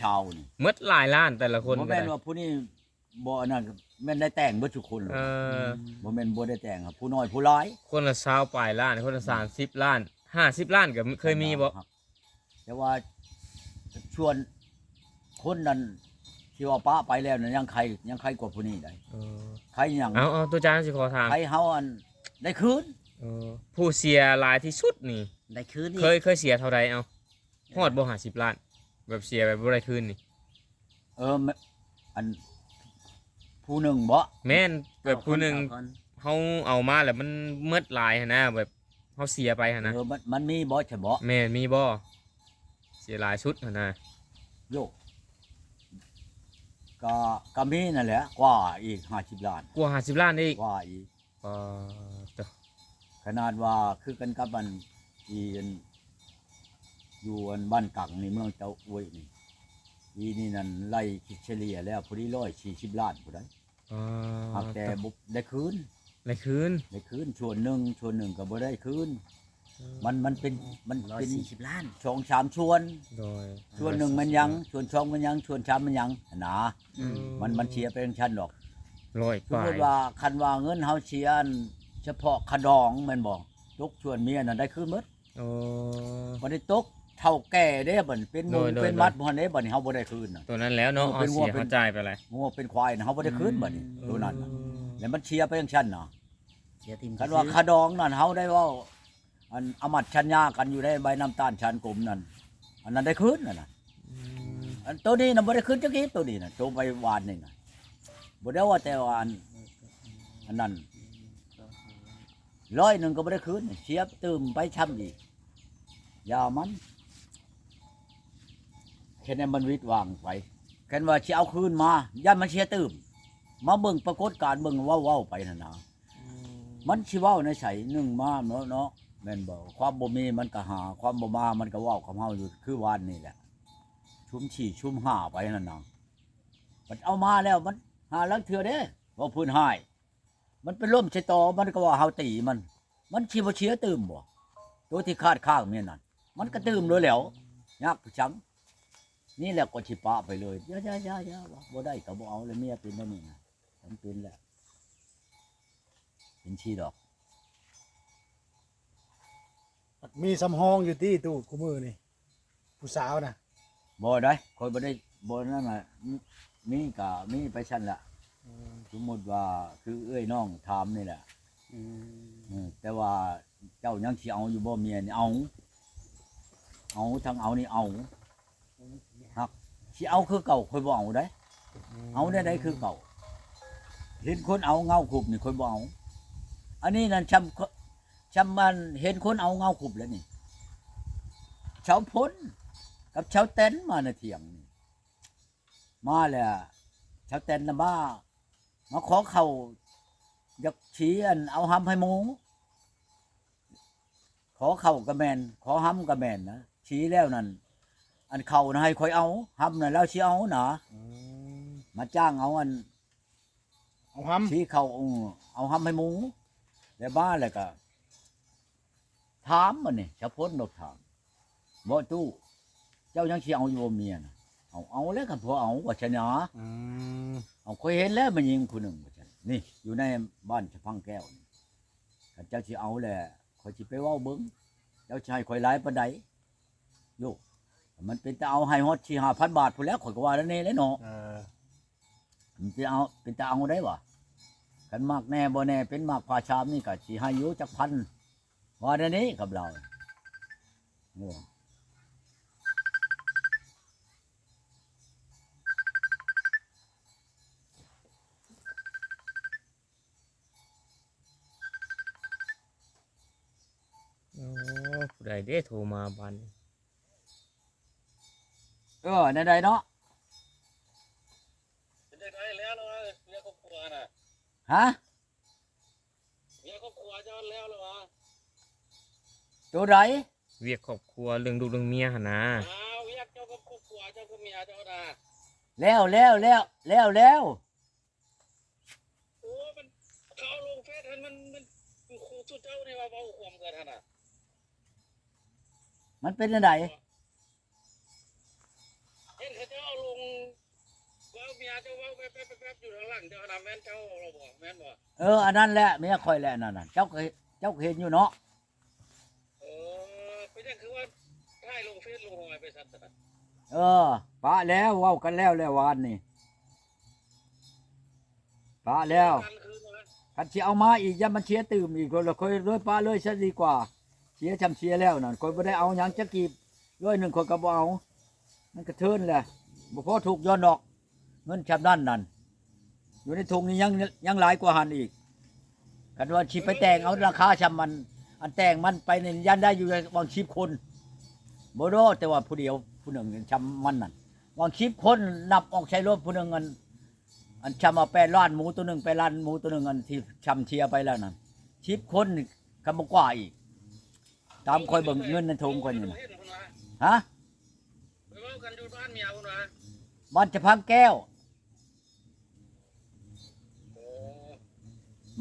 ຊາວນີ້ ໝົດຫຼາຍລ້ານແຕ່ລະຄົນ ບໍ່ແມ່ນວ່າຜູ້ນີ້ບໍ່ອັນນັ້ນ ແມ່ນໄດ້ແຕ່ງເບິດທຸກຄົນ. ເອີ ບໍ່ແມ່ນບໍ່ໄດ້ແຕ່ງ ຜູ້ນ້ອຍຜູ້ຫຼາຍ ຄົນລະຊາວປາຍລ້ານ ຄົນລະສາມສິບລ້ານ ຫ້າສິບລ້ານກໍເຄີຍມີບໍ່? ແຕ່ວ່າສ່ວນຄົນນັ້ນທີ່ວ່າປະໄປແລ້ວນັ້ນ ຍັງໄຄ ຍັງໄຄກວ່າຜູ້ນີ້ໄດ໋. ເອີ ໄຄຫຍັງ? ເອົາ ເອົາ ຕົວຈານຊິຂໍຖາມ ໄຄເຮົາອັນໄດ້ຄືນ. ເອີ ຜູ້ເສຍຫຼາຍທີ່ສຸດນີ້ ໄດ້ຄືນອີກ ເຄີຍ ເຄີຍເສຍເທົ່າໃດ? ເອົາ ຮອດບໍ່ຫ້າສິບລ້ານ ແບບເສຍແບບບໍ່ໄດ້ຄືນນີ້? ເອີ ແມ່ນ ອັນ ຜູ້ໜຶ່ງບໍ? ແມ່ນ ແບບຜູ້ໜຶ່ງ ເອົາຄົນ ເຮົາເອົາມາແລ້ວມັນໝົດຫຼາຍຫັ້ນນະ ແບບເຮົາເສຍໄປຫັ້ນນະ. ເອີ ມັນ ມັນມີບໍຊັ້ນບໍ? ແມ່ນ ມີບໍ່? ເສຍຫຼາຍສຸດຫັ້ນນະ. ໂຢ ກະ ກະມີນັ້ນແຫຼະ ກວ່າອີກຫ້າສິບລ້ານ. ກວ່າຫ້າສິບລ້ານອີກ? ກວ່າອີກ. ປາດໂທ້ ຂະໜາດວ່າຄືກັນກັບອັນ ທີ່ອັນ ຢູ່ອັນບ້ານກັງໃນເມືອງເຕົາອວຍນີ້ ປີນີ້ນັ້ນໄລ່ຄິດສະເລ່ຍແລ້ວພໍດີຮ້ອຍສີ່ສິບລ້ານພຸ້ນໃດ໋. ອາ ຫາກແຕ່ ແຕ່ບໍ່ໄດ້ຄືນ ໄດ້ຄືນ ໄດ້ຄືນສ່ວນໜຶ່ງ ສ່ວນໜຶ່ງກໍບໍ່ໄດ້ຄືນ. ອືມ ມັນ ມັນເປັນ ມັນເປັນ ຮ້ອຍສີ່ສິບລ້ານ ສອງສາມສ່ວນ. ໂດຍ ສ່ວນໜຶ່ງແມ່ນຫຍັງ ສ່ວນສອງແມ່ນຫຍັງ ສ່ວນສາມແມ່ນຫຍັງຫັ້ນນາ. ອືມ ມັນ ມັນເສຍໄປຈັ່ງຊັ້ນດອກ. ຮ້ອຍ ສົມມຸດວ່າ ປາຍ ຄັນວ່າເງິນເຮົາເສຍອັນສະເພາະຄ່າດອງແມ່ນບໍ່? ຕົກສ່ວນເມຍນັ້ນໄດ້ຄືນໝົດ. ໂອ້ ບັດນີ້ຕົກເຖົ້າແກ່ເດ້ ບັດນີ້ເປັນໝູ ໂດຍ ໂດຍ ເປັນໝັດ ໂດຍ ບໍ່ທັນເດ້ ບັດນີ້ເຮົາບໍ່ໄດ້ຄືນນະ. ໂຕນັ້ນແລ້ວເນາະ ເອີ ເຮົາເສຍ ເຮົາຈ່າຍໄປແລ້ວ ງົວເປັນຄວາຍນະ ເຮົາບໍ່ໄດ້ຄືນ. ອືມ ບັດນີ້ ໂຕນັ້ນນະ ອືມ ແລ້ວມັນເສຍໄປຈັ່ງຊັ້ນນະ. ເສຍຖິ້ມ ຄັນວ່າຄ່າດອງນັ້ນເຮົາໄດ້ເວົ້າ ອັນອະມັດສັນຍາກັນຢູ່ໃນໃບນ້ຳຕານສານກົມນັ້ນ ອັນນັ້ນໄດ້ຄືນນັ້ນນະ. ອືມ ອັນໂຕນີ້ນະບໍ່ໄດ້ຄືນຈັກກີບ ໂຕນີ້ນະ ໂຕໄປວານນີ້ນະ ບໍ່ໄດ້ວ່າແຕ່ວ່າອັນ ອັນນັ້ນ ຮ້ອຍໜຶ່ງກໍບໍ່ໄດ້ຄືນ ເສຍຕື່ມໄປຊ້ຳອີກ. ຢ່າມັນ ແຄ່ນັ້ນມັນວິດຫວ່າງໄປ ຄັນວ່າຊິເອົາຄືນມາ ຢ້ານມັນເສຍຕື່ມ. ມາເບິ່ງປາກົດການ ເບິ່ງເວົ້າ ເວົ້າໄປຫັ້ນນະ. ອືມ ມັນຊິເວົ້າແນວໃດ? ໜຶ່ງມາເນາະ ເນາະ ແມ່ນບໍ່? ຄວາມບໍ່ມີມັນກໍຫາ ຄວາມບໍ່ມາມັນກໍເວົ້າກັບເຮົາຢູ່ ຄືວານນີ້ແຫຼະ ຊຸມສີ່ຊຸມຫ້າໄປຫັ້ນນະ. ບັດເອົາມາແລ້ວມັນຫາລາງເທື່ອເດ້ ເວົ້າພື້ນຮ້າຍ ມັນໄປລົ້ມໃສ່ຕໍ ມັນກໍວ່າເຮົາຕີມັນ ມັນຊິບໍ່ເສຍຕື່ມບໍ່? ໂຕທີ່ຄາດຄ້າງເມຍນັ້ນ ມັນກໍຕື່ມໂລດແລ້ວ ຍາກໄປສັງ. ນີ້ແຫຼະກໍຊິປະໄປເລີຍ ຢ່າໆໆໆ ວ່າບໍ່ໄດ້ກໍບໍ່ເອົາແລ້ວ ເມຍເປັນແນວນີ້ນະ ຈຳເປັນແຫຼະ ເປັນຊີ້ດອກ. ມີສຳຮອງຢູ່ຕິຕູ້ ຄູ່ມື້ນີ້ ຜູ້ສາວນະ? ບໍ່ໄດ໋ ຂ້ອຍບໍ່ໄດ້ ບໍ່ນັ້ນນະ ມີ ມີກະມີໄປຊັ້ນລະ. ອືມ ສົມມຸດວ່າຄືເອື້ອຍນ້ອງຖາມນີ້ແຫຼະ. ອືມ ເອີ ແຕ່ວ່າເຈົ້າຍັງຊິເອົາຢູ່ບໍ່ເມຍນີ້? ເອົາ ເອົາ ທັງເອົານີ້ເອົາ. ຫາກຊິເອົາຄືເກົ່າ ຂ້ອຍບໍ່ເອົາໃດ໋. ອືມ ເອົາແນວໃດຄືເກົ່າ? ເຫັນຄົນເອົາເຫງົາຄຸບນີ້ ຂ້ອຍບໍ່ເອົາ. ອັນນີ້ນັ້ນ ຊ່ຳ ຊ່ຳອັນເຫັນຄົນເອົາເຫງົາຄຸບແລ້ວນີ້. ຊາວພົນກັບຊາວແຕນມາໃນຖຽງນີ້ ມາແລ້ວ ຊາວແຕນນະມາ ມາຂໍເຂົ້າ ຢາກຊິອັນເອົາຮຳໃຫ້ໝູ່. ຂໍເຂົ້າກໍແມ່ນ ຂໍຮຳກໍແມ່ນນະ ສີແລ້ວນັ້ນ ອັນເຂົ້ານະໃຫ້ຂ້ອຍເອົາ ຮຳນະລາວຊິເອົານະ. ອືມ ມາຈ້າງເອົາອັນ ເອົາຮຳ ສີເຂົ້າ ເອີ ເອົາຮຳໃຫ້ໝູ່. ແລ້ວມາແລ້ວກໍຖາມບັດນີ້ ສາວພົນນະຖາມ ບໍ່ຕູ້ ເຈົ້າຍັງຊິເອົາຢູ່ບໍ່ເມຍນະ? ເອົາ ເອົາແລ້ວ ຄັນຜົວເອົາ ວ່າຊັ້ນນະ. ອືມ ເອົາ ຂ້ອຍເຫັນແລ້ວແມ່ຍິງຜູ້ໜຶ່ງ ວ່າຊັ້ນ ນີ້ ຢູ່ໃນບ້ານສະພັງແກ້ວນີ້ ຄັນເຈົ້າຊິເອົາແລ້ວ ຂ້ອຍຊິໄປເວົ້າເບິ່ງ ເຈົ້າຊິໃຫ້ຂ້ອຍຫຼາຍປານໃດ? ໂຢ ມັນເປັນຕາເອົາ ໃຫ້ຮອດສີ່ຫ້າພັນບາດພຸ້ນແຫຼະ ຂ້ອຍກໍວ່າແນວນີ້ແຫຼະເນາະ. ເອີ ມັນເປັນເອົາ ເປັນຕາເອົາໄດ໋ຫວາ? ຄັນມັກແດ່ບໍ່ແດ່ ເປັນໝາກຜ້າສາມນີ້ກໍຊິໃຫ້ຢູ່ຈັກພັນ ວ່າແນວນີ້ກັບລາວ. ໂອ້ ໂອ້ ຜູ້ໃດເດ້ໂທມາບາດນີ້? ເອີ ແນວໃດເນາະ? ເປັນຈັ່ງໃດແລ້ວລະວະ ເລື່ອງຄອບຄົວນະ? ຮະ? ເລື່ອງຄອບຄົວເຈົ້າແລ້ວລະວະ? ໂຕໃດ? ວຽກຄອບຄົວ ເລື່ອງລູກເລື່ອງເມຍຫັ້ນນາ. ອ້າວ ວຽກເຈົ້າກັບຄອບຄົວ ເຈົ້າກັບເມຍເຈົ້ານະ? ແລ້ວ ແລ້ວ ແລ້ວ ແລ້ວ ແລ້ວ. ໂອ້ ມັນເຂົາລົງເຟສຫັ້ນ ມັນ ມັນ ມັນຄູ່ສູ່ເຈົ້ານີ້ວ່າເວົ້າຄວາມກັນຫັ້ນນະ. ມັນເປັນຈັ່ງໃດ? ເຮັດ ເຈົ້າລົງ ເວົ້າ ເມຍເຈົ້າເວົ້າແປັບໆໆຢູ່ທາງຫຼັງເຈົ້າຫັ້ນນະ ແມ່ນເຈົ້າເວົ້າບໍ່? ແມ່ນບໍ່? ເອີ ອັນນັ້ນແຫຼະ ເມຍຂ້ອຍແຫຼະ ອັນນັ້ນນະ ເຈົ້າກໍ ເຈົ້າກໍເຫັນຢູ່ເນາະ. ເອີ ເປັນຫຍັງຄືວ່າຖ່າຍລົງເຟສລົງຫອຍໄປຊັ້ນ? ເອີ ປະແລ້ວ ເວົ້າກັນແລ້ວແຫຼະວານນີ້ ປະແລ້ວ. ຄັນຊິເອົາມາອີກ ຢ້ານມັນເສຍຕື່ມອີກ ຂ້ອຍເລີຍປະເລີຍຊະດີກວ່າ. ເສຍຊ່ຳເສຍແລ້ວນັ້ນ ຂ້ອຍບໍ່ໄດ້ເອົາຫຍັງຈັກກີບ ຮ້ອຍໜຶ່ງຂ້ອຍກໍບໍ່ເອົາ ມັນກະເທີນແຫຼະ ບໍ່ພໍທຸກຍ້ອນດອກ. ເງິນຊ່ຳນັ້ນນັ້ນ ຢູ່ໃນຖົງນີ້ຍັງ ຍັງຫຼາຍກວ່າຫັ້ນອີກ. ຄັນວ່າຊິໄປແຕ່ງເອົາລາຄາຊ່ຳມັນ ອັນແຕ່ງມັນໄປນີ້ ຢ້ານໄດ້ຢູ່ຫວ່າງສິບຄົນ ບໍ່ດອກ ແຕ່ວ່າຜູ້ດຽວຜູ້ໜຶ່ງຊ່ຳມັນນັ້ນ ຫວ່າງສິບຄົນ ນັບອອກໃສ່ໂລດ ຜູ້ໜຶ່ງ ອັນ ອັນຊ່ຳວ່າແປດລ້ານໝູໂຕໜຶ່ງ ແປດລ້ານໝູໂຕໜຶ່ງ ອັນທີ່ຊ່ຳເສຍໄປແລ້ວນັ້ນ ສິບຄົນ ຄັນບໍ່ກວ່າອີກ ຕາມຂ້ອຍເບິ່ງເງິນໃນຖົງຂ້ອຍນີ້ນະ. ຮະ? ໄປເວົ້າກັນຢູ່ບ້ານເມຍພຸ້ນຫວາ? ບ້ານຈະພັງແກ້ວ. ໂອ້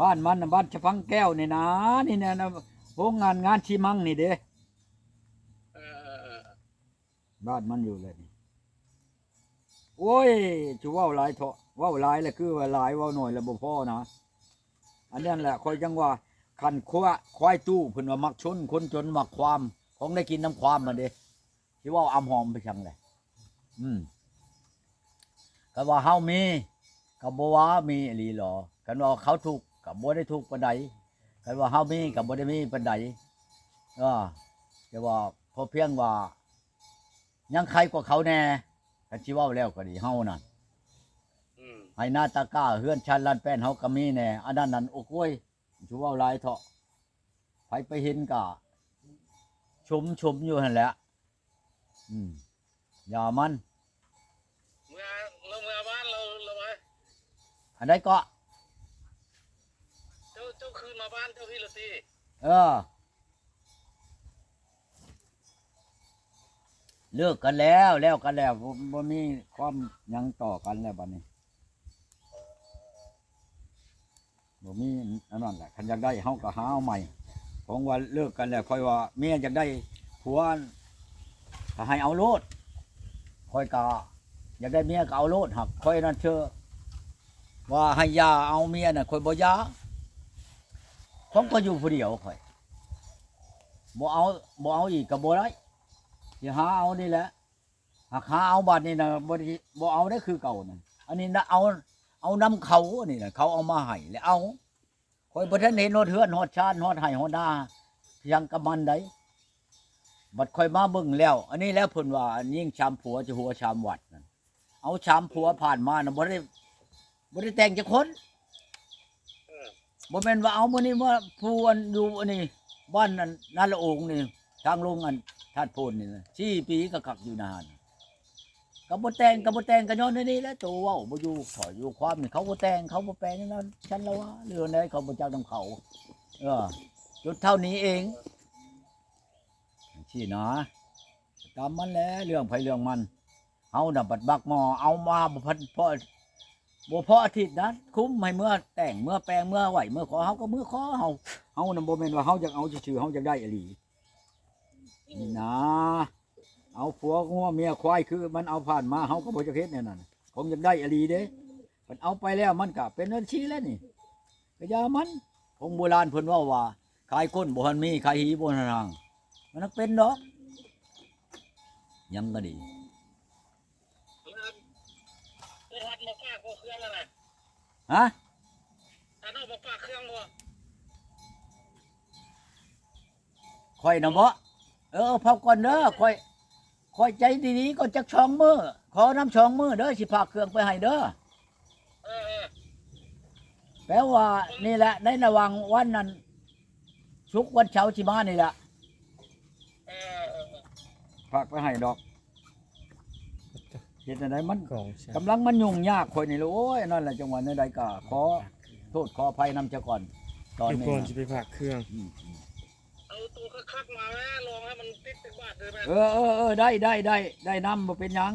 ບ້ານມັນນະ ບ້ານຈະພັງແກ້ວນີ້ນາ ນີ້ນະ ໂຮງງານ ງານຊີມັງນີ້ເດ້. ເອີໆໆ ບ້ານມັນຢູ່ແລ້ວນີ້. ໂອ້ຍ ຈະເວົ້າຫຼາຍເຖາະ ເວົ້າຫຼາຍລະຄືວ່າຫຼາຍ ເວົ້າໜ້ອຍລະບໍ່ພໍນະ. ອັນນັ້ນແຫຼະ ຂ້ອຍຈັ່ງວ່າ ຄັນຄວາ ຄວາຍຕູ້ ເພິ່ນວ່າມັກຊົນ ຄົນຈົນມັກຄວາມ ຂອງໄດ້ກິນນຳຄວາມຫັ້ນເດ້. ຊິເວົ້າອຳຫອມໄປຫຍັງແຫຼະ? ອືມ ຄັນວ່າເຮົາມີ ກໍບໍ່ວ່າມີອີ່ຫຼີຫຼໍ? ຄັນວ່າເຂົາທຸກ ກໍບໍ່ໄດ້ທຸກປານໃດ. ຄັນວ່າເຮົາມີ ກໍບໍ່ໄດ້ມີປານໃດ. ເອີ ແຕ່ວ່າພໍພຽງວ່າຍັງໄຄກວ່າເຂົາແດ່ ຄັນຊິເວົ້າແລ້ວກໍດີ ເຮົານັ້ນ. ອືມ ໄຮ່ນາຕາກ້າ ເຮືອນຊານລານແປ້ນເຮົາກໍມີແດ່ ອັນນັ້ນນັ້ນ ໂອ້ໂກຍ ຊິເວົ້າຫຼາຍເຖາະ ໃຜໄປເຫັນກະຊົມ ຊົມຢູ່ຫັ້ນແຫຼະ. ອືມ ຢ່າມັນ ເມື່ອ ລາວເມື່ອບ້ານລາວ ລາວວ່າ ອັນໃດເກາະ? ເຈົ້າ ເຈົ້າຄືນມາບ້ານເຈົ້າພີ້ລະຕິ? ເອີ ເລີກກັນແລ້ວ ແລ້ວກັນແລ້ວ ບໍ່ ບໍ່ມີຄວາມຫຍັງຕໍ່ກັນແລ້ວບັດນີ້. ບໍ່ມີອັນນັ້ນແຫຼະ ຄັນຢາກໄດ້ເຮົາກໍຫາເອົາໃໝ່. ຂອງວ່າເລີກກັນແລ້ວ ຂ້ອຍວ່າເມຍຢາກໄດ້ຜົວ ກໍໃຫ້ເອົາໂລດ ຂ້ອຍກໍຢາກໄດ້ເມຍກໍເອົາໂລດ. ຫາກຂ້ອຍນັ້ນເທື່ອວ່າໃຫ້ຢ່າເອົາເມຍນະ ຂ້ອຍບໍ່ຢ່າ. ຂອງຂ້ອຍຢູ່ຜູ້ດຽວ ຂ້ອຍບໍ່ເອົາ ບໍ່ເອົາອີກກໍບໍ່ໄດ້ ຊິຫາເອົານີ້ແຫຼະ. ຫາກຫາເອົາບາດນີ້ນະ ບໍ່ໄດ້ ບໍ່ເອົາໄດ້ຄືເກົ່ານະ. ອັນນີ້ນະ ເອົາ ເອົານຳເຂົາ ອັນນີ້ນະ ເຂົາເອົາມາໃຫ້ແລ້ວເອົາ. ຂ້ອຍບໍ່ທັນເຫັນຮອດເຮືອນຮອດຊານ ຮອດໄຮ່ຮອດນາຫຍັງກັບມັນໃດ. ບັດຂ້ອຍມາເບິ່ງແລ້ວ ອັນນີ້ແຫຼະເພິ່ນວ່າ ຍິງສາມຜົວຈະຫົວສາມວັດນັ້ນ. ເອົາສາມຜົວຜ່ານມານະ ບໍ່ໄດ້ ບໍ່ໄດ້ແຕ່ງຈັກຄົນ. ເອີ ບໍ່ແມ່ນວ່າເອົາມື້ນີ້ມາຜູ້ອັນຢູ່ອັນນີ້ ບ້ານອັນນາລະໂອງນີ້ ທາງລົງອັນທາດໂພນນີ້ນະ ສີ່ປີກໍກັກຢູ່ນະຫັ້ນ. ກໍບໍ່ແຕ່ງ ກໍບໍ່ແຕ່ງ ກໍຍ້ອນອັນນີ້ແຫຼະ ໂຕເວົ້າບໍ່ຢູ່ ຂໍຢູ່ຄວາມນີ້ ເຂົາບໍ່ແຕ່ງ ເຂົາບໍ່ແປງນັ້ນ ຊັ້ນລະວ່າ ເລື່ອງໃດເຂົາບໍ່ຈັກນຳເຂົາ. ເອີ ຈົນເທົ່ານີ້ເອງ ຈັ່ງຊີ້ນະ ຕາມມັນແຫຼະ ເລື່ອງໃຜເລື່ອງມັນ. ເຮົານະບັດມັກໝໍ ເອົາມາບໍ່ພອ ບໍ່ພໍອາທິດນະ ຄຸມໃຫ້ເມືອແຕ່ງ ເມືອແປງ ເມືອໄຫວ້ ເມືອຂໍ ເຮົາກໍເມືອຂໍ ເຮົາ ເຮົານະບໍ່ແມ່ນວ່າເຮົາຢາກເອົາຊື່ໆ ເຮົາຢາກໄດ້ອີ່ຫຼີ. ນີ້ນະ ເອົາຜົວງົວເມຍຄວາຍ ຄືມັນເອົາຜ່ານມາ ເຮົາກໍບໍ່ຢາກເຮັດແນວນັ້ນ ຄົງຢາກໄດ້ອີ່ຫຼີເດ້. ເພິ່ນເອົາໄປແລ້ວ ມັນກໍເປັນຈັ່ງຊີ້ແຫຼະນີ້ ກໍຢ່າມັນ. ຂອງໂບລານເພິ່ນເວົ້າວ່າ ຂາຍກົ້ນບໍ່ທັນມີ ຂາຍຫີບໍ່ທັນຫ່າງ. ມັນຮັກເປັນດອກ ຫຍັງກໍດີ. ຮະ? ຂ້ອຍນະເບາະ? ເອີ ເຝົ້າກ່ອນເດີ ຂ້ອຍ ຂ້ອຍໃຈດີໆ ກໍຈັກສອງມື້ ຂໍນຳສອງມື້ເດີ ຊິພາເຄື່ອງໄປໃຫ້ເດີ. ເອີ ເອີ ແປວ່ານີ້ແຫຼະ ໃນລະຫວ່າງວັນນັ້ນ ສຸກວັນເສົາຊິມານີ້ແຫຼະ ເອີ ເອີ ເອີ ພາກໄປໃຫ້ດອກ. ເຮັດແນວໃດມັນ ກຳລັງມັນຫຍຸ້ງຍາກຂ້ອຍນີ້ລະ ໂອ້ຍ ນັ້ນແຫຼະ ຈັງຫວະແນວໃດກໍຂໍໂທດຂໍອະໄພນຳເຈົ້າກ່ອນ ຕອນນີ້ນະ ກ່ອນຊິໄປພາກເຄື່ອງ. ອືມ ເອົາໂຕຄັກໆມາແລ້ວ ລອງໃຫ້ມັນຕິດຈັກບາດເດີແມ່ນ. ເອີ ເອີ ເອີ ໄດ້ ໄດ້ ໄດ້ ໄດ້ນຳ ບໍ່ເປັນຫຍັງ.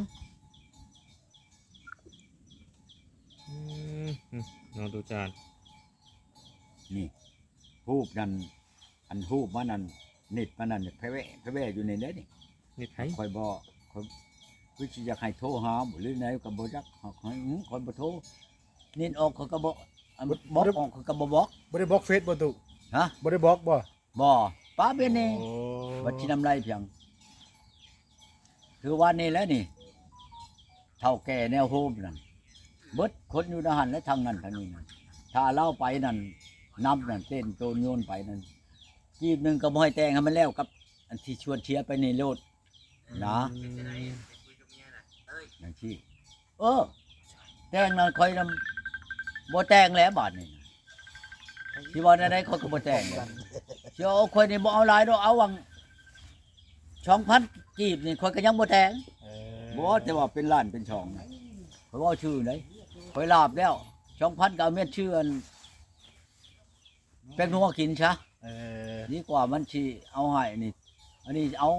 ອືມ ເນາະ ດູຈານ ນີ້ ຮູບນັ້ນ ອັນຮູບມັນນັ້ນ ເນັດມັນນັ້ນ ແພະແວະ ແພະແວະຢູ່ໃນໃດນີ້ ເນັດໃຜ? ຂ້ອຍບໍ່ ຂ້ອຍ ຄືຊິຢາກໃຫ້ໂທຫາບໍ່ ຫຼືໃດກໍບໍ່ຈັກ ຫາກໃຫ້ ອື ຂ້ອຍບໍ່ໂທ ນິນອອກຂ້ອຍກໍບໍ່ ອັນ ບໍ່ ບອກ ໄດ້ ອອກຂ້ອຍກໍບໍ່ບອກ. ບໍ່ໄດ້ບລັອກເຟສບໍ່ຕຸ? ຮະ? ບໍ່ໄດ້ບລັອກບໍ່? ບໍ່ ປ້າເປັນນີ້ ໂອ້ ບັດຊິນຳໄລພຽງ ຄືວ່ານີ້ແຫຼະນີ້ ເຖົ້າແກ່ແນວໂຮມນັ້ນ ເບິດຄົນຢູ່ໃນຫັ້ນ ແລະ ທາງນັ້ນທາງນີ້ນັ້ນ ຖ້າລາວໄປນັ້ນ ນຳນັ້ນເຕັ້ນໂຕນໂຍນໄປນັ້ນ ກີບໜຶ່ງກໍບໍ່ໃຫ້ແຕ່ງ ໃຫ້ມັນແລ້ວກັບອັນທີ່ຊວນເສຍໄປນີ້ໂລດນະ. ອືມ ຈັ່ງຊີ້ ເອີ ແຕ່ງນັ້ນຂ້ອຍນຳ ບໍ່ແຕ່ງແລ້ວບາດນີ້ ຊິເວົ້າແນວໃດ ຂ້ອຍກໍບໍ່ແຕ່ງແລ້ວ ຊິເອົາຂ້ອຍນີ້ ບໍ່ເອົາຫຼາຍດອກ ເອົາຫວ່າງສອງພັນກີບນີ້ ຂ້ອຍກໍຍັງບໍ່ແຕ່ງ. ເອີ ບໍ່ ແຕ່ວ່າເປັນລ້ານເປັນສອງນະ ຂ້ອຍເວົ້າຊື່ໃດ ຂ້ອຍລາບແລ້ວ ສອງພັນກໍເອົາເມັດຊື່ອັນ ແປ້ງນົວກິນຊະ ເອີ ດີກວ່າມັນຊິເອົາໃຫ້ນີ້ ອັນນີ້ເອົາ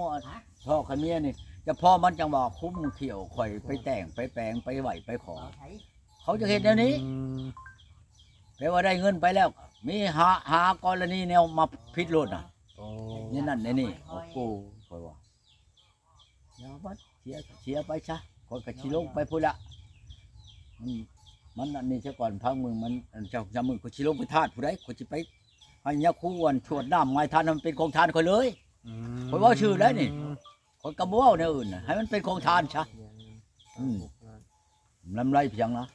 ພໍ່ກັບເມຍນີ້ ຈະພໍມັນຈັ່ງວ່າຄຸມຂຽວຂ້ອຍໄປແຕ່ງໄປແປງໄປໄຫວ້ໄປຂໍ ເຂົາຈະເຮັດແນວນີ້ ອືມ ແປວ່າໄດ້ເງິນໄປແລ້ວ ມີຫາ ຫາກໍລະນີແນວມາຜິດໂລດນະ. ໂອ້ ແນວນັ້ນແນວນີ້ ໂອ້ໂຫ ຂ້ອຍວ່າ ຢ່າມັນເສຍ ເສຍໄປຊະ ຂ້ອຍກໍຊິລົງໄປພຸ້ນລະ ມັນ ມັນອັນນີ້ຊະກ່ອນ ພັງມຶງ ມັນ ອັນເຈົ້າ ຍາມມື້ຂ້ອຍຊິລົງໄປທາດຜູ້ໃດ ຂ້ອຍຊິໄປໃຫ້ຍາຄູອັນຊວດນ້ຳໝາຍທານ ໃຫ້ມັນເປັນຂອງທານຂ້ອຍເລີຍ. ອືມ ຂ້ອຍເວົ້າຊື່ໄດ໋ນີ້ ຂ້ອຍກໍບໍ່ເວົ້າແນວອື່ນນະ ໃຫ້ມັນເປັນຂອງທານຊະ. ອືມ ນຳໄລພຽງນະ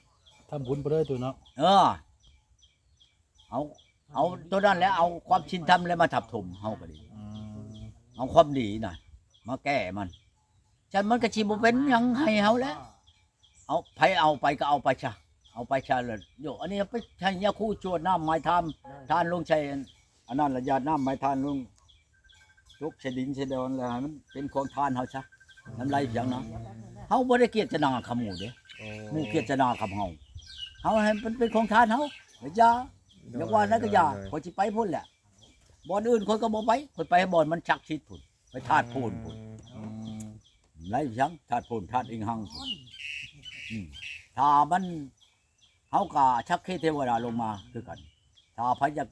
ທຳບຸນໄປເລີຍຕຸເນາະ. ເອີ ເອົາ ເອົາໂຕນັ້ນແຫຼະ ເອົາຄວາມສິນທຳແຫຼະມາທັບຖົມເຮົາກໍດີ ອືມ ເອົາຄວາມດີນະມາແກ້ມັນ ຊັ້ນມັນກໍຊິບໍ່ເປັນຫຍັງໃຫ້ເຮົາແຫຼະ. ເອົາ ໃຜເອົາໄປກໍເອົາໄປຊະ ເອົາໄປຊະເລີຍ ໂຍ ອັນນີ້ໄປໃຫ້ຍາຄູຊວດນ້ຳໝາຍທານ ທານລົງໃສ່ອັນນັ້ນລະ ຢາດນ້ຳໝາຍທານລົງ ຕົກໃສ່ດິນໃສ່ດອນແລ້ວ ໃຫ້ມັນເປັນຂອງທານເຮົາຊະ ນຳໄລພຽງນະ. ເຮົາບໍ່ໄດ້ກຽດຈະໜາກັບໝູ່ເດ້ ໂອ້ ໝູ່ກຽດຈະໜາກັບເຮົາ ເຮົາໃຫ້ມັນເປັນຂອງທານເຮົາ ຢ່າ ຢາກວ່ານັ້ນກໍຢ່າ ໂດຍ ໂດຍ ຂ້ອຍຊິໄປພຸ້ນແຫຼະ ບ່ອນອື່ນຂ້ອຍກໍບໍ່ໄປ ຂ້ອຍໄປບ່ອນມັນສັກສິດພຸ້ນ ໄປທາດໂພນພຸ້ນ. ອືມ ອືມ ໄລພຽງທາດໂພນທາດອີງຮັງພຸ້ນ ອືມ ຖ້າມັນ ເຮົາກໍສັກຂີເທວະດາລົງມາຄືກັນ ຖ້າໃຜຢາກ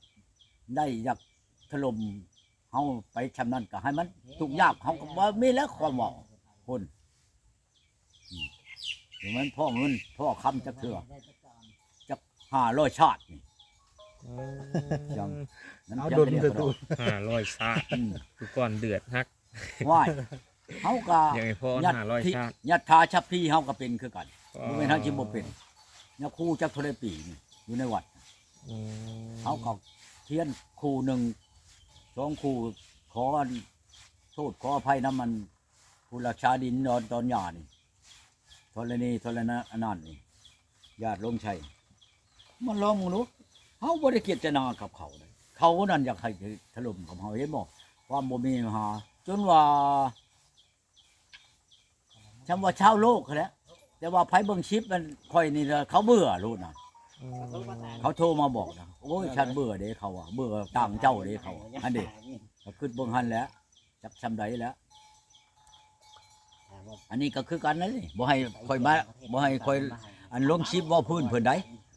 ໄດ້ ຢາກຖະຫຼົ່ມເຮົາໄປຊ່ຳນັ້ນ ກໍໃຫ້ມັນທຸກຍາກ ເຮົາກໍບໍ່ມີແລ້ວຄວາມເວົ້າພຸ້ນ. ອືມ ບໍ່ແມ່ນພໍເງິນພໍຄຳຈັກເທື່ອ ຈັກຫ້າຮ້ອຍຊາດນີ້ ອືມ ຍັງ ເອົາດົນເດີຕູ້ ຫ້າຮ້ອຍຊາດ ອືມ ຄືກ່ອນເດືອດຮັກ ວ້າຍ ເຮົາກໍຍັດ ຫ້າຮ້ອຍຊາດ ຍັດຖາສັບພີ ເຮົາກໍເປັນຄືກັນ ອໍ ບໍ່ແມ່ນເຮົາຊິບໍ່ເປັນ ຍາຄູຈັກເທົ່າໃດປີນີ້ ຢູ່ໃນວັດ ອືມ ເຮົາກໍທຽນຄູ່ໜຶ່ງ ສອງຄູ່ ຂໍອັນໂທດຂໍອະໄພນຳອັນ ຜູ້ລັກສາດິນດອນຕອນຫຍ້ານີ້ ທໍລະນີທໍລະນະ ອັນນັ້ນນີ້ ຍາດລົງໄຊ ມາລອງເບິ່ງດູ ເຮົາບໍ່ໄດ້ເຈດຕະນາກັບເຂົາເດ້ ເຂົານັ້ນຢາກໃຫ້ຖະຫຼົ່ມກັບເຮົາ ເຫັນບໍ່ ຄວາມບໍ່ມີຫາ ຈົນວ່າ ຊ່ຳວ່າຊາວໂລກຫັ້ນແຫຼະ ແຕ່ວ່າໃຜເບິ່ງຄລິບມັນ ຂ້ອຍນີ້ລະ ເຂົາເບື່ອໂລດນະ ອືມ ເຂົາໂທມາບອກນະ ໂອ້ຍ ຊັ້ນເບື່ອເດ້ ເຂົາວ່າ ເບື່ອຕ່າງເຈົ້າເດ້ ເຂົາວ່າ ຫັ້ນເດ້ ກໍຄິດເບິ່ງຫັ້ນແຫຼະ ຈັກຊ່ຳໃດແຫຼະ ອັນນີ້ກໍຄືກັນນັ້ນນີ້ ບໍ່ໃຫ້ຂ້ອຍມາ ບໍ່ໃຫ້ຂ້ອຍ ອັນ ລົງຄລິບເວົ້າພື້ນເພິ່ນໃດ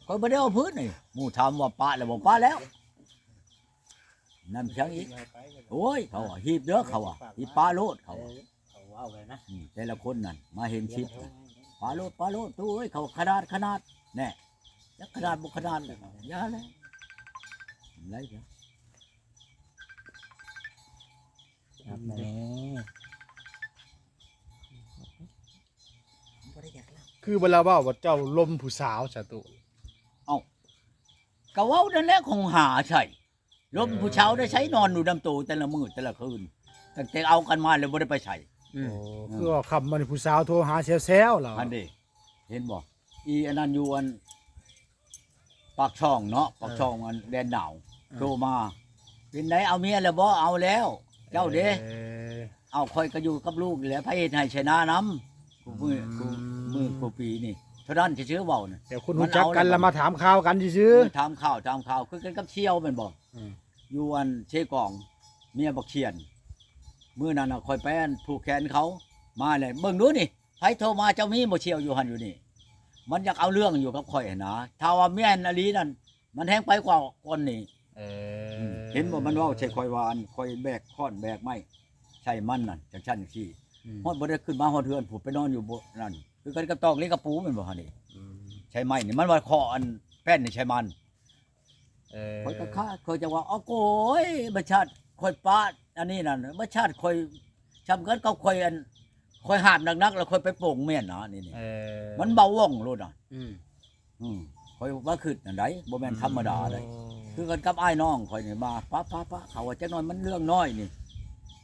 ຂ້ອຍບໍ່ໄດ້ເວົ້າພື້ນນີ້ ໝູ່ຖາມວ່າປະແລ້ວບໍ່ ປະແລ້ວ ນຳພຽງອີກ ໂອ້ຍ ເຂົາວ່າ ຮີບເດີ ເຂົາວ່າ ຮີບປະໂລດ ເຂົາວ່າ ເອີ ເຂົາເວົ້າແລ້ວນະ ອືມ ແຕ່ລະຄົນນັ້ນ ມາເຫັນຄລິບ ປະໂລດ ປະໂລດ ຕູ້ເອີຍ ເຂົາຂະໜາດ ຂະໜາດ ແນ່ ຈັກຂະໜາດບໍ່ຂະໜາດແລ້ວ ຢ່າແລ້ວ ໄລ ຄືເວລາເວົ້າວ່າເຈົ້າລົມຜູ້ສາວສະຕຸ ເອົ້າ ກໍເວົ້ານັ້ນແຫຼະ ຄົງຫາໃສ່ ລົມຜູ້ສາວໄດ້ໃສ ນອນຢູ່ນຳໂຕແຕ່ລະມື້ແຕ່ລະຄືນ ຕັ້ງແຕ່ເອົາກັນມາແລ້ວບໍ່ໄດ້ໄປໃສ ອືມ ໂອ້ ເອີ ຄືວ່າຄ່ຳມານີ້ຜູ້ສາວໂທຫາແຊວໆລະ ຫັ້ນເດ້ ເຫັນບໍ່ ອີອັນນັ້ນຢູ່ອັນ ປາກຊ່ອງເນາະ ປາກຊ່ອງ ເອີ ອັນແດນໜາວ ເອີ ໂທມາ ເປັນໃດ ເອົາເມຍແລ້ວບໍ່? ເອົາແລ້ວ ເຈົ້າເດ້? ເອີ ເອົາ ຂ້ອຍກໍຢູ່ກັບລູກນີ້ແຫຼະ ໃຜເຮັດໄຮ່ໄຖນານຳ ຄູ່ມື້ ອືມ ຄູ່ມື້ຄູ່ປີນີ້ ເທົ່ານັ້ນຊື່ໆ ເວົ້ານະ ແຕ່ຄົນຮູ້ຈັກກັນລະມາຖາມຂ່າວກັນຊື່ໆ ເອີ ຖາມຂ່າວ ຖາມຂ່າວ ຄືກັນກັບສ່ຽວແມ່ນບໍ່? ອືມ ຢູ່ອັນເຊກອງ ເມຍບັກຊຽນ ມື້ນັ້ນນະ ຂ້ອຍໄປອັນຜູກແຂນເຂົາ ມາແລ້ວ ເບິ່ງດູນີ້ ໃຜໂທມາ ເຈົ້າມີບໍ່ ສ່ຽວຢູ່ຫັ້ນຢູ່ນີ້ ມັນຢາກເອົາເລື່ອງຢູ່ກັບຂ້ອຍຫັ້ນນາ ຖ້າວ່າແມ່ນອີ່ຫຼີນັ້ນ ມັນແຮ່ງໄປກວ່າກ່ອນນີ້ ເອີ ເຫັນບໍ່ ມັນເວົ້າໃສ່ຂ້ອຍວ່າ ອັນ ຂ້ອຍແບກຄ້ອນແບກໄມ້ໃສ່ມັນນັ້ນ ຈັ່ງຊັ້ນຈັ່ງຊີ້ ຮອດບໍ່ໄດ້ຂຶ້ນມາຮອດເຮືອນພຸ້ນ ໄປນອນຢູ່ບໍ່ນັ້ນ ຄືກັນກັບຕອກເລກະປູແມ່ນບໍ່ຫັ້ນນີ້? ອືມ ໃຊ້ໄມ້ນີ້ ມັນວ່າເຄາະອັນແປ້ນນີ້ໃຊ້ມັນ. ເອີ ຂ້ອຍກໍຄາດ ຂ້ອຍຈະວ່າ ເອົາໂກຍ ບັດຊາດຂ້ອຍປະອັນນີ້ນັ້ນ ບັດຊາດຂ້ອຍ ຊ່ຳກັນກັບຂ້ອຍອັນ ຂ້ອຍຫາບໜັກໆ ແລ້ວຂ້ອຍໄປໂປ່ງແມ່ນນະ ນີ້ ນີ້ ເອີ ມັນເບົາວ່ອງໂລດນະ. ອືມ ອືມ ຂ້ອຍວ່າຄິດນັ້ນໃດ ບໍ່ແມ່ນທຳມະດາໃດ. ໂອ້ ຄືກັນກັບອ້າຍນ້ອງຂ້ອຍນີ້ ມາ ປະ ປະ ປະ ເຂົາວ່າ ຈັກໜ້ອຍມັນເລື່ອງນ້ອຍນີ້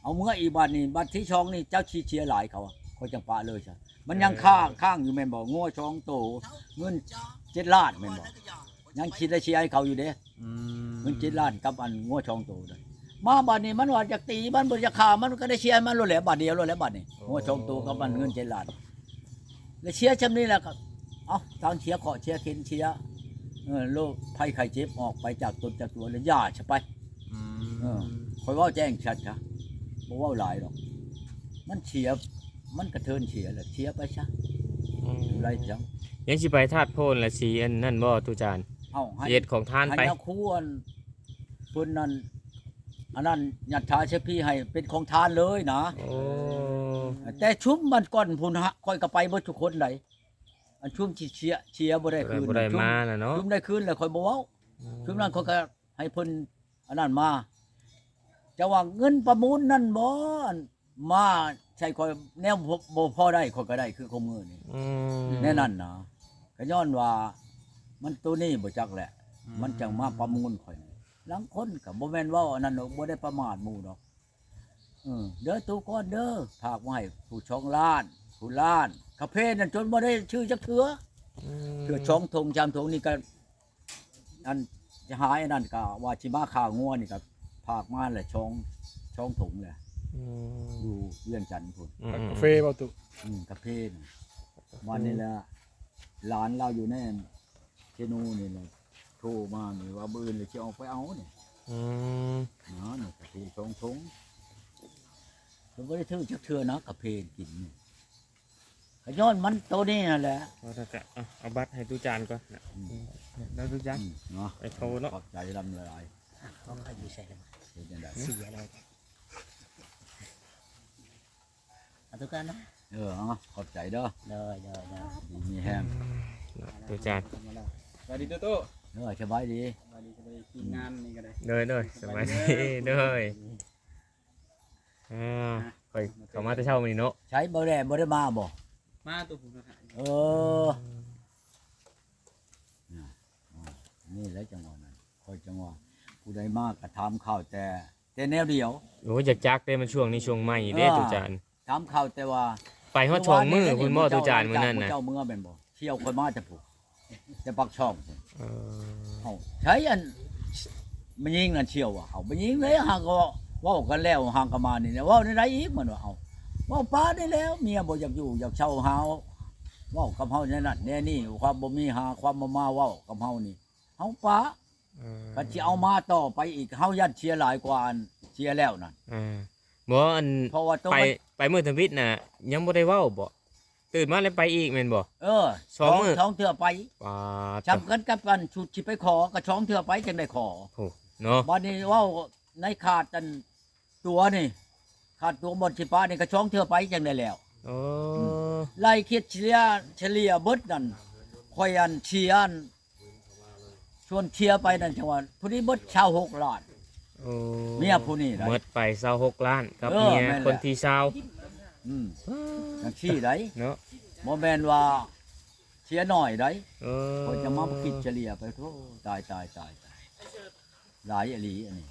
ເອົາເມືອອີກ. ບາດນີ້ ບາດທີສອງນີ້ ເຈົ້າຊິເສຍຫຼາຍ ເຂົາວ່າ ຂ້ອຍຈັ່ງປະເລີຍຊະ. ມັນຍັງ ເອີ ຄ້າງ ຄ້າງຢູ່ແມ່ນບໍ່? ງົວສອງໂຕ ເງິນເຈັດລ້ານແມ່ນບໍ່? ຍັງຊິໄດ້ເສຍໃຫ້ເຂົາຢູ່ເດ້. ອືມ ເງິນເຈັດລ້ານກັບອັນງົວສອງໂຕນັ້ນ ມາບາດນີ້ມັນວ່າຢາກຕີມັນ ບໍ່ຢາກຂ້າມັນ ກໍໄດ້ເສຍໃຫ້ມັນໂລດແຫຼະ ບາດດຽວໂລດແຫຼະບາດນີ້. ໂອ້ ງົວສອງໂຕກັບອັນເງິນເຈັດລ້ານ ແລ້ວເສຍຊ່ຳນີ້ແລ້ວກໍ ເອົ້າ ທາງເສຍເຄາະເສຍເຂັນເສຍ ເອີ ໂລກໄພໄຂ້ເຈັບອອກໄປຈາກຕົນຈາກຕົວ ແລ້ວຢ່າຊະໄປ. ອືມ ເອີ ຂ້ອຍເວົ້າແຈ້ງຊັດຊະ ບໍ່ເວົ້າຫຼາຍດອກ. ມັນເສຍ ມັນກະເທີນເສຍແຫຼະ ເສຍໄປຊະ. ອືມ ໄດ້ຫຍັງ ຍັງຊິໄປທາດໂພນລະ ຊິອັນນັ້ນບໍ່ ຕູ້ຈານ? ເອົ້າ ໃຫ້ ຊິເຮັດຂອງທານໄປ ໃຫ້ຍາຄູອັນ ເພິ່ນນັ້ນ ອັນນັ້ນ ຍັດຖາເສພີ ໃຫ້ເປັນຂອງທານເລີຍນະ. ໂອ້ ແຕ່ຊຸມມັນກ່ອນພຸ້ນ ຂ້ອຍກໍໄປເບິດທຸກຄົນໃດ໋. ອັນຊຸມທີ່ເສຍ ເສຍບໍ່ໄດ້ຄືນ ບໍ່ໄດ້ມານະເນາະ ຊຸມໄດ້ຄືນແລ້ວຂ້ອຍບໍ່ເວົ້າ. ອືມ ຊຸມນັ້ນຂ້ອຍກໍໃຫ້ເພິ່ນອັນນັ້ນມາ. ເຈົ້າວ່າເງິນປະມູນນັ້ນບໍ່ ອັນມາໃສ່ຂ້ອຍ ແນວບໍ່ ບໍ່ພໍໄດ້ ຂ້ອຍກໍໄດ້ຄືຂອງມື້ນີ້. ອືມ ແນວນັ້ນນະ ກໍຍ້ອນວ່າມັນໂຕນີ້ບໍ່ຈັກແຫຼະ ອືມ ມັນຈັ່ງມາປະມູນຂ້ອຍນີ້. ລາງຄົນກໍບໍ່ແມ່ນເວົ້າອັນນັ້ນດອກ ບໍ່ໄດ້ປະໝາດໝູ່ດອກ. ເອີ ເດີຕູ້ກ່ອນເດີ ຝາກມາໃຫ້ຜູ້ສອງລ້ານ ຜູ້ລ້ານ ກາເຟນັ້ນຈົນບໍ່ໄດ້ຊື້ຈັກເທື່ອ. ອືມ ເທື່ອສອງຖົງສາມຖົງນີ້ກໍ ອັນຈະຫາຍ ອັນນັ້ນກໍວ່າຊິມາຂ້າງົວນີ້ກໍຝາກມາແຫຼະ ສອງ ສອງຖົງແຫຼະ. ອືມ ຢູ່ວຽງຈັນພຸ້ນ. ອືມ ກາເຟບໍ່ຕູ້? ອືມ ກາເຟນີ້ ກາເຟ ວັນນີ້ແຫຼະ ຫຼານລາວຢູ່ໃນເຊໂນນີ້ແຫຼະ ໂທມານີ້ວ່າມື້ອື່ນລະຊິອອກໄປເອົານີ້. ອືມ ນະ ກາເຟສອງຖົງ ເພິ່ນບໍ່ໄດ້ຖືກຈັກເທື່ອນະ ກາເຟກິນນີ້ ກໍຍ້ອນມັນໂຕນີ້ຫັ້ນແຫຼະ. ເອົາ ເອົາບັດໃຫ້ຕູ້ຈານກ່ອນນະ. ອືມ ເນາະຕູ້ຈານ ອືມ ເນາະ ໄປໂທເນາະ. ຂອບໃຈລຳຫຼາຍ. ຂອງຂ້ອຍຢູ່ໃສລະ? ເຮັດຈັ່ງໃດ? ເສຍແລ້ວ. ເອົາຕຸການນະ. ເອີ ເອົາ ຂອບໃຈເດີ. ໂດຍ ໂດຍ ໂດຍ ດີມີແຮງ. ອືມ ຕຸການ ສະບາຍດີຕູ້ຕູ້. ເອີ ສະບາຍດີ ສະບາຍດີ ສະບາຍດີ ທີມງານນີ້ກໍໄດ້. ໂດຍ ໂດຍ ສະບາຍດີ ສະບາຍດີ ໂດຍ. ອ່າ ຂ້ອຍເຂົ້າມາແຕ່ເຊົ້າມື້ນີ້ເນາະ. ໃສ ບໍ່ໄດ້ ບໍ່ໄດ້ມາບໍ່? ມາຕົວຜູ້. ເອີ ອືມ ນີ້ແຫຼະຈັງຫວະນັ້ນ ຂ້ອຍຈັ່ງວ່າ ຜູ້ໃດມາກໍຖາມຂ່າວແຕ່ ແຕ່ແນວດຽວ. ໂອ້ຍ ຢາກຈັກເດ້ ມັນຊ່ວງນີ້ຊ່ວງໃໝ່ເດ້ ເອີ ຕູ້ຈານ. ຖາມຂ່າວແຕ່ວ່າ ໄປຮອດສອງມື້ພຸ້ນບໍ່ ຕູ້ຈານ ມື້ນັ້ນນະ? ເຈົ້າເມືອແມ່ນບໍ່? ທ່ຽວຂ້ອຍມາແຕ່ພຸ້ນ ແຕ່ປາກຊ່ອງພຸ້ນ. ເອີ ເອົ້າ ໃສ ອັນ ແມ່ຍິງນັ້ນທ່ຽວວ່າ ເອົາ ແມ່ຍິງເດ້ ຫາກໍເວົ້າກັນແລ້ວ ຫາກໍມານີ້ແຫຼະ ເວົ້າແນວໃດອີກ ມັນວ່າ ເອົາ ເວົ້າປານີ້ແລ້ວ ເມຍບໍ່ຢາກຢູ່ຢາກເຊົ່າ ຫາເວົ້າກັບເຮົາແນວນັ້ນແນວນີ້ ຄວາມບໍ່ມີຫາ ຄວາມບໍ່ມາເວົ້າກັບເຮົານີ້ ເຮົາປະ. ເອີ ຄັນຊິເອົາມາຕໍ່ໄປອີກ ເຮົາຢ້ານເສຍຫຼາຍກວ່າອັນເສຍແລ້ວນັ້ນ. ເອີ ບໍ່ ອັນ ເພາະວ່າໂຕ ໄປ ໄປມື້ທຳອິດນະ ຍັງບໍ່ໄດ້ເວົ້າບໍ່? ຕື່ນມາແລ້ວໄປອີກແມ່ນບໍ່? ເອີ ສອງມື້ ສອງເທື່ອໄປ. ປາດ ຊ່ຳກັນກັບອັນຊຸດຊິໄປຂໍ ກໍສອງເທື່ອໄປຈັ່ງໄດ້ຂໍ. ໂອ້ ເນາະ ບາດນີ້ເວົ້າໃນຂາດອັນຕົວນີ້ ຂາດຕົວບ່ອນຊິປະນີ້ ກໍສອງເທື່ອໄປຈັ່ງໄດ້ແລ້ວ. ໂອ້ ອືມ ໄລ່ຄິດສະເລ່ຍ ສະເລ່ຍເບິດນັ້ນ ຂ້ອຍອັນເສຍອັນ ຊວນເສຍໄປນັ້ນ ຈັ່ງວ່າຜູ້ນີ້ເບິດຊາວຫົກລ້ານ. ໂອ້ ເມຍຜູ້ນີ້ໄດ໋ ໝົດໄປຊາວຫົກລ້ານກັບ ເອີ ເມຍ ແມ່ນແຫຼະ ຄົນທີຊາວ. ອືມ ຈັ່ງຊີ້ໄດ໋ເນາະ ບໍ່ແມ່ນວ່າເສຍໜ້ອຍໄດ໋. ເອີ ຂ້ອຍຈະມາຄິດສະເລ່ຍໄປ ໂທ້ ຕາຍ ຕາຍ ຕາຍ ຕາຍ ຫຼາຍອີ່ຫຼີອັນນີ້.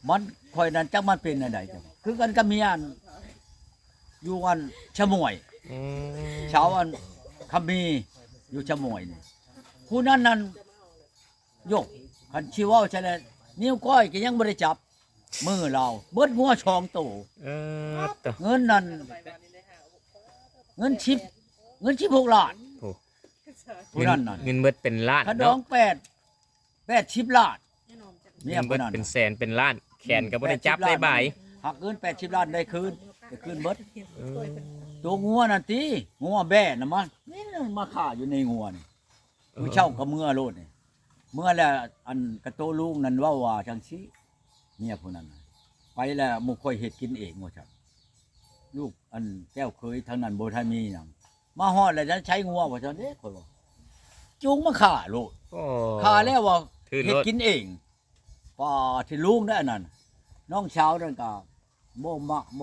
ມັນ ຂ້ອຍນັ້ນຈັກມັນເປັນແນວໃດ ຄືກັນກັບເມຍອັນ ຢູ່ອັນຊະໝວຍ. ອືມ ຊາວອັນຄຳມີຢູ່ຊະໝວຍນີ້ ຜູ້ນັ້ນນັ້ນ ໂຍກ ຄັນຊິເວົ້າໃສ່ແລ້ວ ນິ້ວກ້ອຍກໍຍັງບໍ່ໄດ້ຈັບມືລາວ ເບິດງົວສອງໂຕ. ເອີ ເງິນນັ້ນ ເງິນສິບ ເງິນສິບຫົກລ້ານ. ໂອ້ ຜູ້ນັ້ນນັ້ນ ເງິນ ເງິນເບິດເປັນລ້ານ ຂະດອງ ເນາະ ແປດ ແປດສິບລ້ານ ເມຍຜູ້ນັ້ນ ເປັນແສນເປັນລ້ານ ແຂນກໍບໍ່ໄດ້ຈັບໄດ້ບາຍ ຫັກເງິນແປດສິບລ້ານໄດ້ຄືນ ໄດ້ຄືນເບິດ. ເອີ ຕົວງົວນັ້ນຕິ ງົວແບ້ນະ ມາ ນີ້ມາຂ້າຢູ່ໃນງົວນີ້. ເອີ ມື້ເຊົ້າກໍເມືອໂລດນີ້ ເມືອແລ້ວ ອັນກະໂຕລຸງນັ້ນເວົ້າວ່າຈັ່ງຊີ້ ເມຍຜູ້ນັ້ນນະ ໄປແລ້ວໝູ່ຂ້ອຍເຮັດກິນເອງວ່າຊັ້ນ. ລູກອັນແກ້ວເຂີຍທາງນັ້ນບໍ່ທັນມີຫຍັງ ມາຮອດແລ້ວນັ້ນໃຊ້ງົວວ່າຊັ້ນເດ້ ຂ້ອຍວ່າ ຈູງມາຂ້າໂລດ ໂອ້ ຂ້າແລ້ວວ່າ ຖືກໂລດ ເຮັດກິນເອງ ປາທີ່ລຸງໄດ້ອັນນັ້ນ ນ້ອງສາວນັ້ນກໍບໍ່ມັກບໍ່